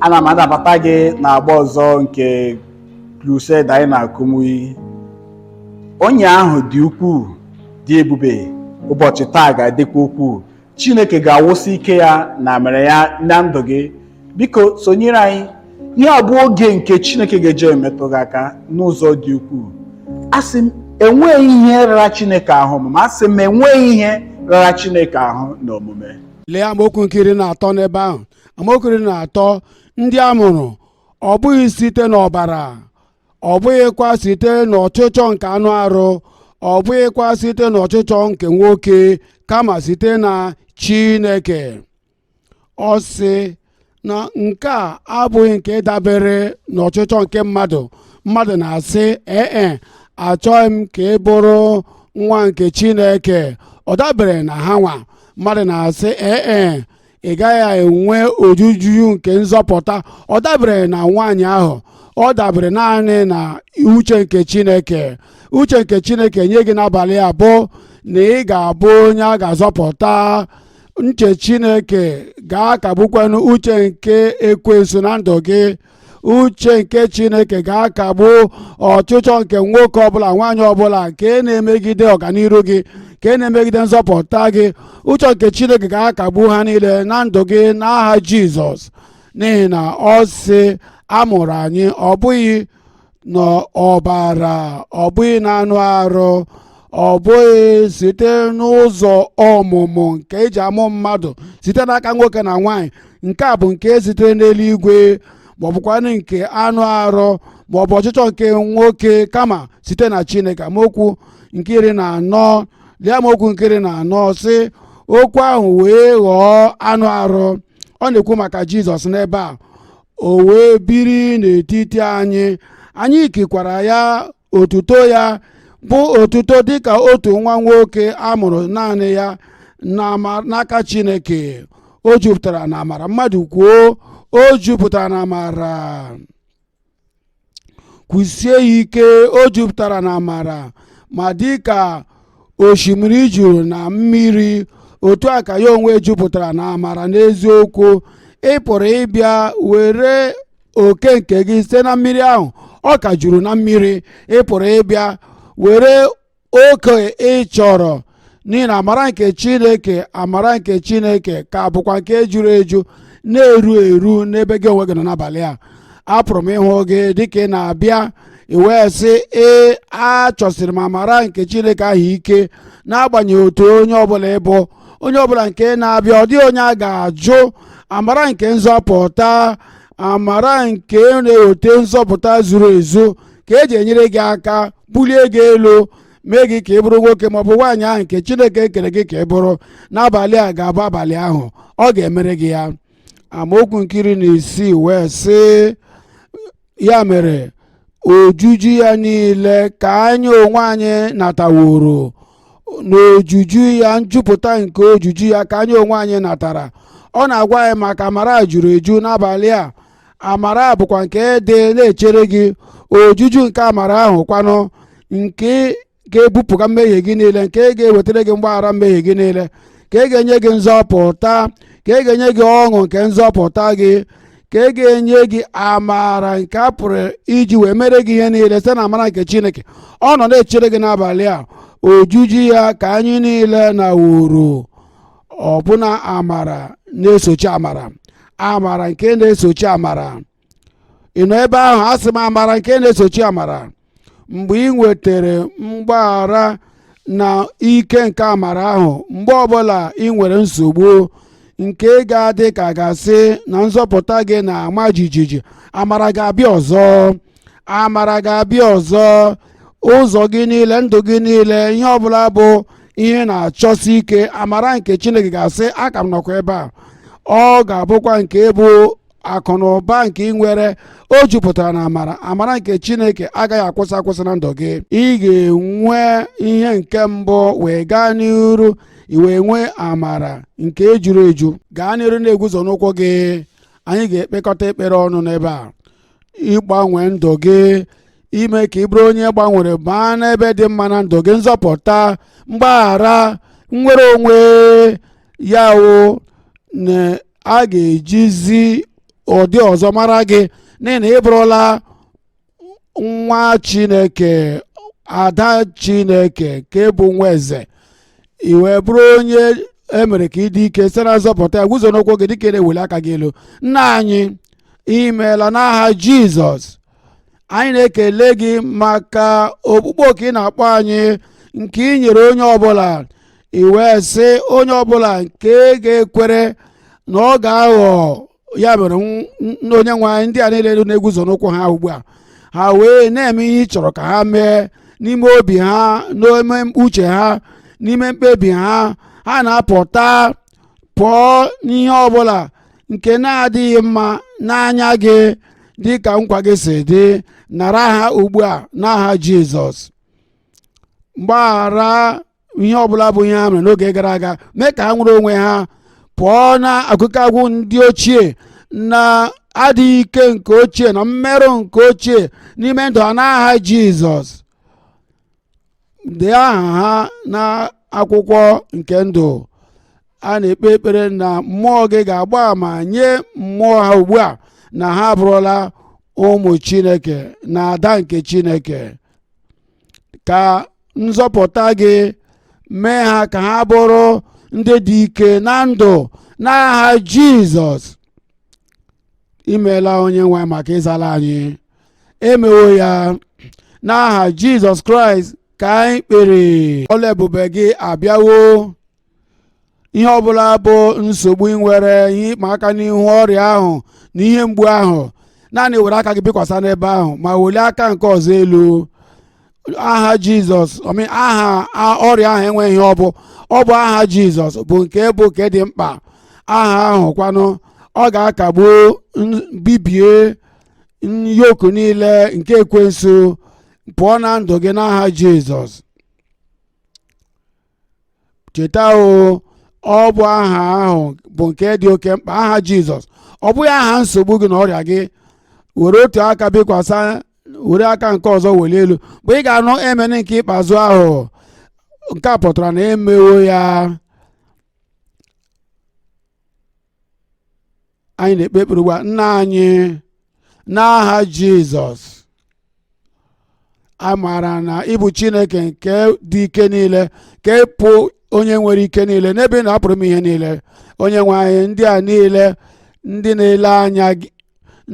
Ana m anabata gị n'agba ọzọ nke crusade anyị na Kumuyi. Onye ahụ dị ukwuu, dị ebube, ụbọchị taa ga-adịkwa ukwuu. Chineke ga-awụsị ike ya na amara ya na ndụ gị. Biko sonyere anyị. Ihe a bụ oge nke Chineke ga-eji emetụ gị aka n'ụzọ dị ukwuu. Asị m, enweghị ihe rara Chineke ahụ, ma asị m, enweghị ihe rara Chineke ahụ n'omume. Lee amaokwu nke 13 n'ebe ahụ. Amaokwu 13: ndị a mụrụ, ọ bụghị site n'ọbara, ọ bụghịkwa site n'ọchịchọ nke anụ arụ, ọ bụghịkwa site n'ọchịchọ nke nwoke, kama site na Chineke. Ọ sị na nke a abụghị nke dabere n'ọchịchọ nke mmadụ. Mmadụ na-asị, "Ee, achọghị m ka ị bụrụ nwa nke Chineke." Ọ dabere na ha nwa. Mmadụ na-asị, "Ee, ị gaghị enwe ojuju nke nzọpụta." Ọ dabere na nwaanyị ahụ. Ọ dabere naanị na uche nke Chineke. Uche nke Chineke nye gị n'abalị a bụ na ị ga-abụ onye a ga-azọpụta. Nche Chineke ga-akagbukwanụ uche nke ekwensu na ndụ gị. Uche nke Chineke ga-akagbu ọchịchọ nke nwoke ọbụla, nwaanyị ọbụla nke na-emegide ọganiru gị, nke na-emegide nzọpụta gị. Uche nke Chineke ga-akagbu ha niile na ndụ gị n'aha Jizọs, n'ihi na ọ sị amụrụ anyị, ọ bụghị n'ọbara, ọ bụghị na anụ arụ, ọ bụghị site n'ụzọ ọmụmụ nke eji amụ mmadụ site n'aka nwoke na nwaanyị. Nke a bụ nke sitere n'eluigwe, ma ọ bụkwanụ nke anụ arụ, ma ọ bụ ọchịchọ nke nwoke, kama site na Chineke. Amaokwu nke 14. Lee amaokwu nke 14, sị, "Okwu ahụ wee ghọọ anụ arụ." Ọ na-ekwu maka Jizọs n'ebe a. "O wee biri n'etiti anyị, anyị kekwara ya otuto ya, bụ otuto dịka otu nwa nwoke a mụrụ naanị ya n'aka Chineke. O jupụtara na amara." Mmadụ kwuo, "O jupụtara na amara." Kwusie ya ike, "O jupụtara na amara." Ma dịka osimiri juru na mmiri, otu a ka ya onwe jupụtara na amara n'eziokwu. Ị pụrụ ịbịa were oke nke gị site na mmiri ahụ. Ọ ka juru na mmiri. Ị pụrụ ịbịa were oke ị chọrọ, n'ihi na amara nke Chineke, amara nke Chineke ka bụkwa nke juru eju, na-eru eru n'ebe gị onwe gị nọ n'abalị a. Apụrụ m ịhụ gị dịka ị na-abịa, i wee sị, "Ee, achọsịrị m amara nke Chineke ahụ ike." N'agbanyeghị otu onye ọbụla ịbụ, onye ọbụla nke na-abịa, ọ dịghị onye a ga-ajụ. Amara nke nzọpụta, amara nke na-eweta nzọpụta zuru ezu, ka eji enyere gị aka, bulie gị elu, mee gị ka ị bụrụ nwoke maọbụ nwaanyị ahụ nke Chineke kere gị ka ị bụrụ. N'abalị a ga-abụ abalị ahụ ọ ga-emere gị ya. Amaokwu nke 16 wee sị, "Ya mere ojuju ya niile ka anyị onwe anyị nataworo." N'ojuju ya, njupụta nke ojuju ya ka anyị onwe anyị natara. Ọ na-agwa anyị maka amara juru eju n'abalị a. Amara bụkwa nke dị na-echere gị. Ojuju nke amara ahụ kwanụ, nke ga-ebupụga mmehie gị niile, nke ga-ewetara gị mgbaghara mmehie gị niile, ka e ga-enye gị nzọpụta, ka e ga-enye gị ọṅụ nke nzọpụta gị, ka e ga-enye gị amara nke a pụrụ iji wee mere gị ihe niile site na amara nke Chineke. Ọ nọ na-echere gị n'abalị a. Ojuju ya ka anyị niile na wuru, ọbụna amara na-esochi amara, amara nke na-esochi amara. Ị nọ ebe ahụ? Asị m, amara nke na-esochi amara. Mgbe ị nwetara mgbaghara na ike nke amara ahụ, mgbe ọbụla ị nwere nsogbu nke ga-adị ka gasị na nzọpụta gị na-ama jijiji, amara ga-abịa ọzọ, amara ga-abịa ọzọ. Ụzọ gị niile, ndụ gị niile, ihe ọbụla bụ ihe na-achọsi ike, amara nke Chineke ga-asị, "Aka m nọkwa ebe a." Ọ ga-abụkwa nke bụ akụ na ụba nke ị nwere. O jupụtara na amara. Amara nke Chineke agaghị akwụsị akwụsị na ndụ gị. Ị ga-enwe ihe nke mbụ wee gaa n'iru, i wee nwee amara nke ejuru eju. Gaa n'iru na-eguzo n'ụkwụ gị. Anyị ga-ekpekọta ekpere ọnụ n'ebe a, ịgbanwe ndụ gị, ime ka ị bụrụ onye gbanwere baa n'ebe dị mma na ndụ gị. Nzọpụta, mgbaghara, nnwere onwe ya wụ na a ga-ejizi ụdị ọzọ mara gị, n'ihi na ị bụrụla nwa Chineke, ada Chineke nke bụ nwa eze. I wee bụrụ onye emere ka ị dị ike site na nzọpụta ya. Guzo n'ụkwụ gị dịka ị na-eweli aka gị elu. Nna anyị, imeela. N'aha Jizọs, anyị na-ekele gị maka okpukpe oku ị na-akpọ anyị, nke ị nyere onye ọbụla. I wee sị onye ọbụla nke ga-ekwere na ọ ga-aghọ. Ya mere, onye nwe anyị, ndị a niile na-eguzo n'ụkwụ ha ugbu a, ha wee na-eme ihe ị chọrọ ka ha mee n'ime obi ha, n'ime uche ha, n'ime mkpebi ha, ha na-apụta pụọ n'ihe ọbụla nke na-adịghị mma n'anya gị, dị ka nkwa gị si dị. Nara ha ugbu a n'aha Jizọs. Mgbaghara ihe ọbụla bụ ihe ha mere n'oge gara aga. Mee ka ha nwere onwe ha pụọ na akụkọ agwụ ndị ochie na adịghị ike nke ochie na mmerụ nke ochie n'ime ndụ ha n'aha Jizọs. Dee aha ha na akwụkwọ nke ndụ. A na-ekpe ekpere na mmụọ gị ga-agba àmà nye mmụọ ha ugbu a na ha abụrụla ụmụ Chineke na ada nke Chineke. Ka nzọpụta gị mee ha ka ha bụrụ ndị dị ike na ndụ n'aha Jizọs. Imeela, onye nwe, maka ịzala anyị. Emewo ya. N'aha Jizọs Kraịst ka anyị kpere. Ọla ebube gị abịawo. Ihe ọbụla bụ nsogbu ị nwere, ihe ịkpa aka n'ihu, ọrịa ahụ na ihe mgbu ahụ, naanị were aka gị bikwasa n'ebe ahụ ma welie aka nke ọzọ elu. Aha Jizọs ọmị aha ọrịa ahụ enweghị ihe ọ bụ. Ọ bụ aha Jizọs bụ nke bụ nke dị mkpa. Aha ahụ kwanụ, ọ ga-akagbu, bibie yoke niile nke ekwensu pụọ na ndụ gị n'aha Jizọs. Cheta o, ọ bụ aha ahụ bụ nke dị oke mkpa, aha Jizọs. Ọ bụghị aha nsogbu gị na ọrịa gị. Were otu aka bikwasa, were aka nke ọzọ welie elu. Mgbe ị ga-anụ amen nke ikpeazụ ahụ, nke a pụtara na emewo ya. Anyị na-ekpe ekpere ugbu a. Nna anyị, n'aha Jizọs, a maara na ịbụ Chineke nke dị ike niile, ka ịpụ onye nwere ike niile n'ebe ị na-apụrụ m ihe niile. Onye nwe anyị, ndị a niile, ndị na-ele anya gị,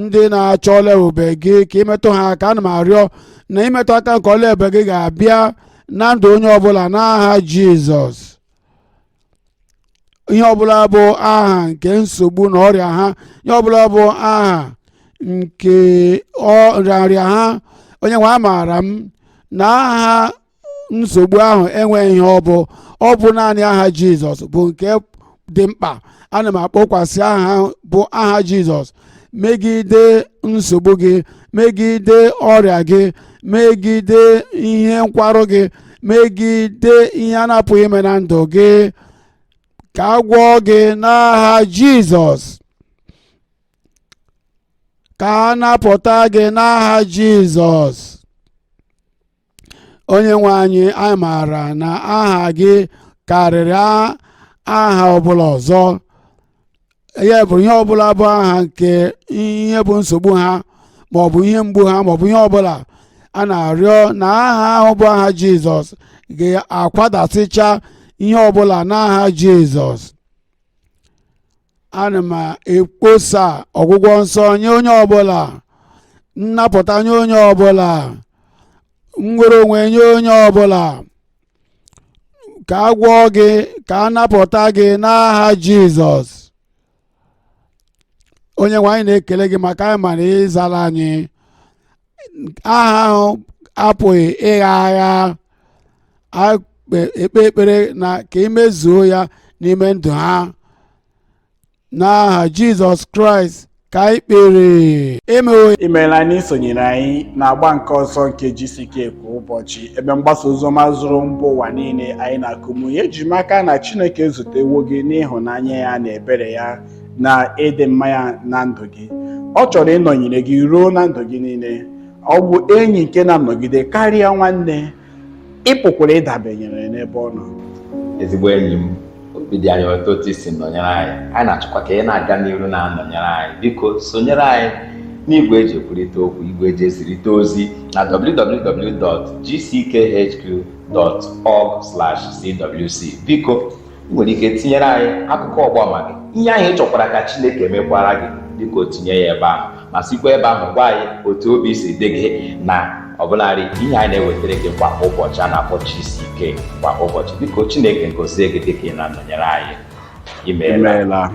ndị na-achọ ọla ebube gị, ka imetụ ha aka. Ana m arịọ na imetụ aka nke ọla ebube gị ga-abịa na ndụ onye ọbụla n'aha Jizọs. Ihe ọbụla bụ aha nke nsogbu na ọrịa ha, ihe ọbụla bụ aha nke nrịanrịa ha, onye nwe, amaara m na aha nsogbu ahụ enweghị ihe ọ bụ. Ọ bụ naanị aha Jizọs bụ nke dị mkpa. Ana m akpọkwasị aha bụ aha Jizọs megide nsogbu gị, megide ọrịa gị, megide ihe nkwarụ gị, megide ihe a na-apụghị ime na ndụ gị. Ka a gwọọ gị n'aha Jizọs. Ka a napụta gị n'aha Jizọs. Onye nwe anyị, anyị maara na aha gị karịrị aha ọbụla ọzọ. Ya bụ, ihe ọbụla bụ aha nke ihe bụ nsogbu ha, ma ọ bụ ihe mgbu ha, ma ọ bụ ihe ọbụla a na-arịọ, na aha ahụ bụ aha Jizọs ga-akwadasịcha ihe ọbụla n'aha Jizọs. Ana m ekposa ọgwụgwọ nsọ nye onye ọbụla, nnapụta nye onye ọbụla, nnwere onwe nye onye ọbụla. Ka a gwọọ gị, ka a napụta gị n'aha Jizọs. Onye nwe anyị, na-ekele gị maka anyị ma na ịzala anyị. Aha ahụ apụghị ịgha agha. Ekpe ekpere na ka imezuo ya n'ime ndụ ha. N'aha Jizọs Kraịst ka anyị kpere. Emewo. Imeela na isonyere anyị na-agba nke ọzọ nke GCK kwa ụbọchị, ebe mgbasa oziọma zuru mba ụwa niile anyị na-akụmu ya. Eji m aka na Chineke ezutewo gị n'ịhụnanya ya na ebere ya na ịdị mma ya na ndụ gị. Ọ chọrọ ịnọnyere gị ruo na ndụ gị niile. Ọ bụ enyi nke na-anọgide karịa nwanne. Ị pụkwara ịdabanyere n'ebe ọ nọ. Ezigbo enyi m, obi Obi dị anyị ụtọ otu i si nọnyere anyị. Anyị na-achọkwa ka ị na-aga n'iru na-anọnyere anyị. Biko sonyere anyị n'igwe eji ekwurịta okwu, igwe eji ezirịta ozi na www.gckhq.org/cwc. Biko ị nwere ike tinyere anyị akụkọ ọgbaama gị, ihe ahụ ị chọkwara ka Chineke mekwara gị, biko tinye ya ebe ahụ, ma sikwa ebe ahụ gwa anyị otu obi si dị gị na ọbụlarị ihe anyị na-ewetara gị kwa ụbọchị a na-akpọ GCK kwa ụbọchị. Biko Chineke gozie gị dịka ị na-anọnyere anyị. Imeela. Imeela.